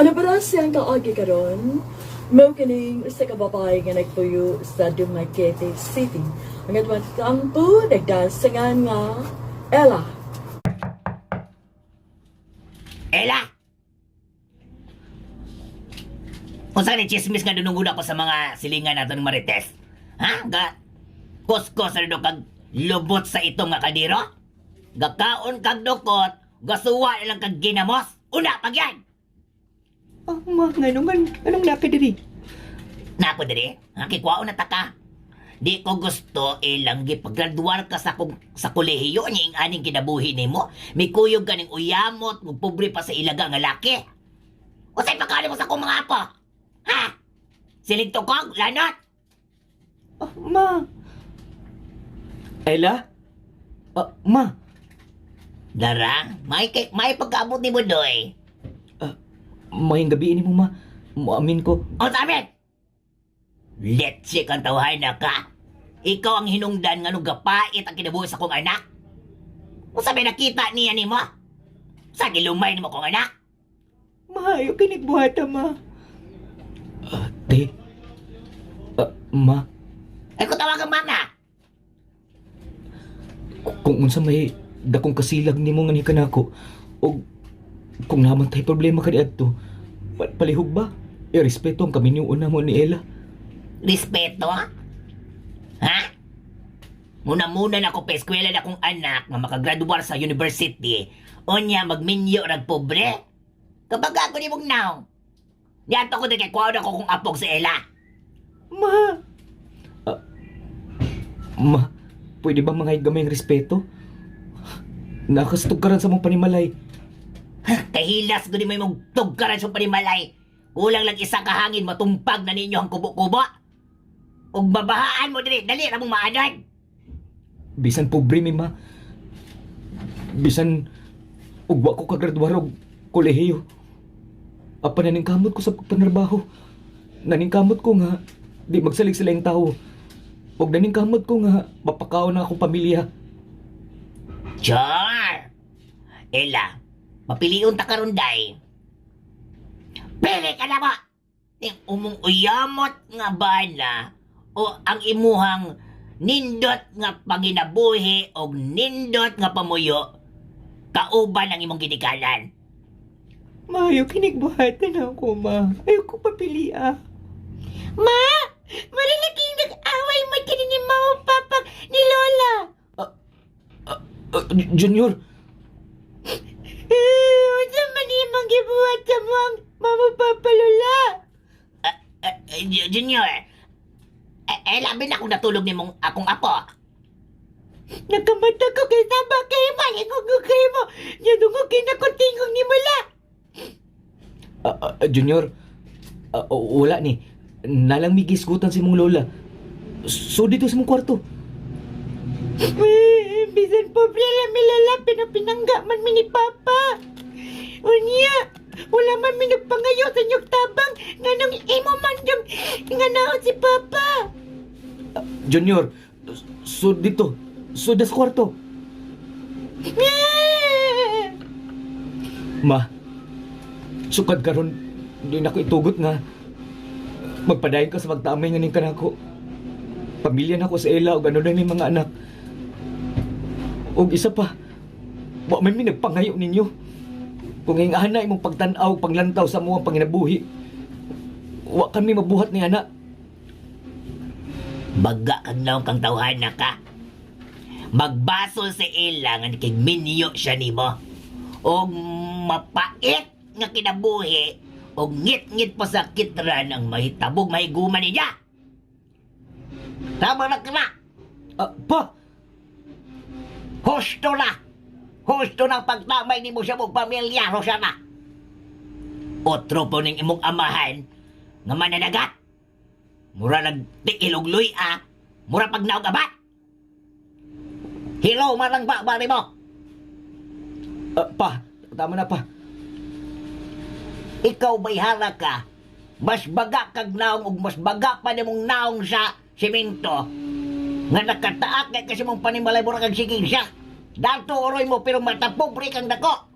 Ano ba na siyang kaagi karon? Mao kining usa ka babae nga nagpuyo sa Dumaguete City. Ang atong kampo nagdasangan nga Ella. Ella! Unsa ni chismis nga dunungod ako sa mga silingan nato ng Marites? Ha? Ga kuskos na kag lubot sa itong nga kaldero? Gakaon kag dukot, gasuwa na lang kag ginamos. Una pag yan! Ah, ma, nganong anong naka diri? Nako diri, ha? Kikuwaon na ta ka. Di ko gusto ilang gipagraduar ka sa kong sa kolehiyo niya ing aning kinabuhi nimo. Mikuyog ka ning uyamot, ug pobre pa sa ilaga nga laki. Usay pagkaano mo sa akong mga apo? Ha? Siling tukog, lanot. Ah, ma. Ella? Ah, ma. Dara, may kay may pagkaabot ni Budoy. Mayang gabi ini mo, ma. Muamin ko. O sabi! Let's kang tawhay na ka. Ikaw ang hinungdan nga nung gapait ang kinabuhi sa kong anak. Kung sabi nakita niya ni mo, sa gilumay ni mo kong anak. Ma, ayaw kinigbuhata, ma. Ah, te. Ah, ma. Ay ko tawagan mama. Kung unsa may dakong kasilag nimo nga ni kanako og kung naman tay problema ka diadto, palihog ba? Irespeto ang kami una mo ni Ella. Respeto? Ha? Muna-muna na ako pa eskwela na akong anak nga makagraduar sa university. Onya, magminyo rag pobre. Kapag ako ni mong naong. Niyato ko din kay kuha na ko kung apog sa Ella. Ma! Ah, ma, pwede ba mga gamay ang respeto? Nakastugkaran sa mong panimalay. Kahilas ko ni may mong tugkaran sa panimalay. Kulang lang isa kahangin matumpag na ninyo ang kubo-kubo. Ug babahaan mo diri, dali ra mong maanad. Bisan pobre mi, ma. Bisan ugwa ko kagraduar og kolehiyo. Apa naningkamot ko sa pagpanarbaho. Naningkamot ko nga di magsalig sila yung tao. Ug naningkamot ko nga mapakaon na akong pamilya. Char! Ella, mapiliun ta karon day. Pili ka na ba? Ning umong uyamot nga bana o ang imuhang nindot nga panginabuhi o nindot nga pamuyo kauban ang imong ginikanan. Mayo kinigbuhatan ako, ma. Ayoko papili ah. Ma! Malalaking nag-away mo kini ni Mama Papa ni Lola. Junior, Eh, unsa man imong gibuhat sa mong Mama Papa Lola? Junior, labi na akong natulog ni mong akong apo. Nakamata ko kay saba kay malingog ko kay mo. Nyadungog kay nakutingog ni Mula. Junior, wala ni. Nalang may gisgutan si mong lola. So dito sa mong kwarto. Eh, bisan pobre lang mi Lola pinapinangga man mi ni Papa. Unya, wala man mi nagpangayo sa inyong tabang nganong imo man yung nga naon si Papa. Junior, so dito. So das kwarto. Eh! Ma, sukad karon di na ko itugot nga magpadayon ka sa pagtamay nga ning kanako. Pamilya na ko sa Ella ug ano na may mga anak. Og isa pa, wa man mi nagpangayo ninyo. Kung ing ana imong pagtan-aw, panglantaw sa mo ang panginabuhi, wa kami mabuhat ni ana. Baga kag naong kang tawhan na ka. Magbasol sa ila nga kay minyo siya nimo. Og mapait nga kinabuhi og ngit-ngit pa sa kitran ang mahitabog mahiguman niya. Tama na ka na. Ah, pa! Husto na. Husto na ang pagtamay nimo sa mong pamilya, Rosana. Otro po ning imong amahan nga mananagat. Mura nagtiil og luy-a, mura pag naog abat. Hilo man lang ba ba nimo? Ah, pa, tama na pa. Ikaw bayhara ka. Mas baga kag naong ug mas baga pa nimong naong sa simento. Nga nakataak kay kasi mong panimalay mura kag sigig siya. Dato oroy mo pero matapobre kang dako.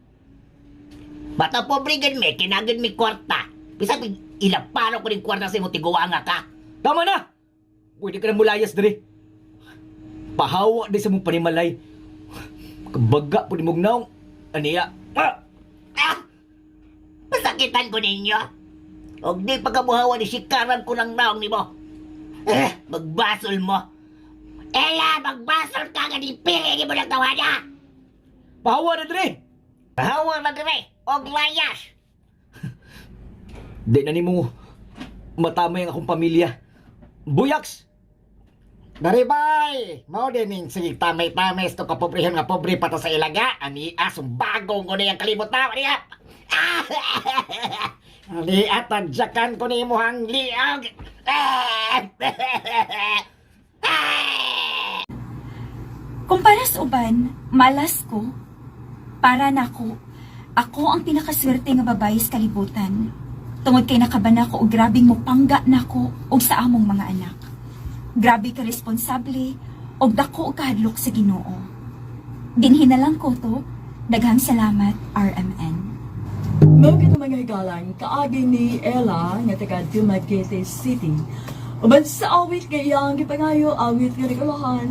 Bata pobre gid mi, kinagid mi kwarta. Bisag ilaparo ko ning kwarta sa imo tiguanga ka. Tama na! Pwede ka na mulayas diri. Pahawa di sa mong panimalay. Kabaga po ni mong naong. Aniya. Ah! Ah! Masakitan ko ninyo. Og di pagkabuhawa ni sikaran ko ng naong nimo. Eh, magbasol mo. Ella, magbasol ka nga di pili ni mo ng tawada. Pahawa na diri! Pahawa na dire, og layas. Di na nimo matamay ang akong pamilya. Buyaks! Dari bay! Mao din ning sige tamay-tamay sa kapobrehon nga pobre pa ta sa ilaga. Ani sumbagong ko niyang kalimot na niya. Ah! Ani tadyakan ko ni imong liog. Ah! Kumpara sa uban, malas ko. Para nako, ako ang pinakaswerte nga babae sa kalibutan. Tungod kay nakaban ako og grabing mupangga nako og sa among mga anak. Grabe ka responsable og dako og kahadlok sa Ginoo. Dinhi na lang ko to. Daghang salamat, RMN. Mao kito mga higalang kaagi ni Ella nga taga Dumaguete City. Uban sa awit nga iyang gipangayo, awit nga nagulahan,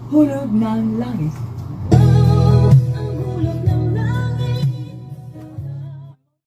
Hulog ng Langit.